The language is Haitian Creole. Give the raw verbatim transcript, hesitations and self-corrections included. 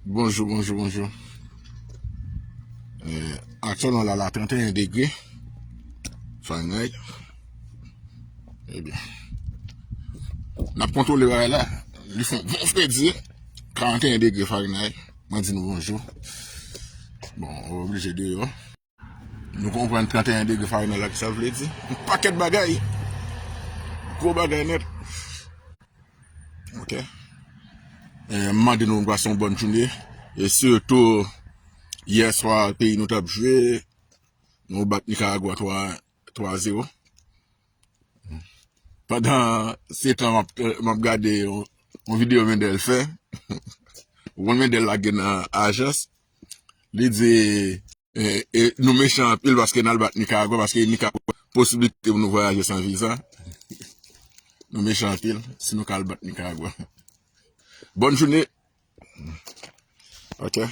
Bonjou, bonjou, bonjou. Eh, aktyèlman la, la trannteyen degre Fahrenheit. Ebyen, n ap kontwole bagay la. Li fè yon bon fredi, karannteyen degre Fahrenheit. Mwen di nou bonjou. Bon, ou oblije deyò. Nou konprann trannteyen degre Fahrenheit la, ki sa l vle di. Yon pakèt bagay. Gwo bagay nèt. Ok. Eh, m mande nou pase yon bòn jounen. E sitou, yè swa, peyi nou t ap jwe, nou bat Nicaragua twa, twa zewo. Pandan se tan m ap, m ap gade yon, yon videyo Mendel fè. Ou konn Mendel lage nan ajans. Li di, eh, eh, nou mechan anpil paske n al bat Nicaragua, paske Nicaragua posiblite pou nou vwayaje san viza. Nou mechan anpil si nou ka al bat Nicaragua. Bòn jounen. Ok.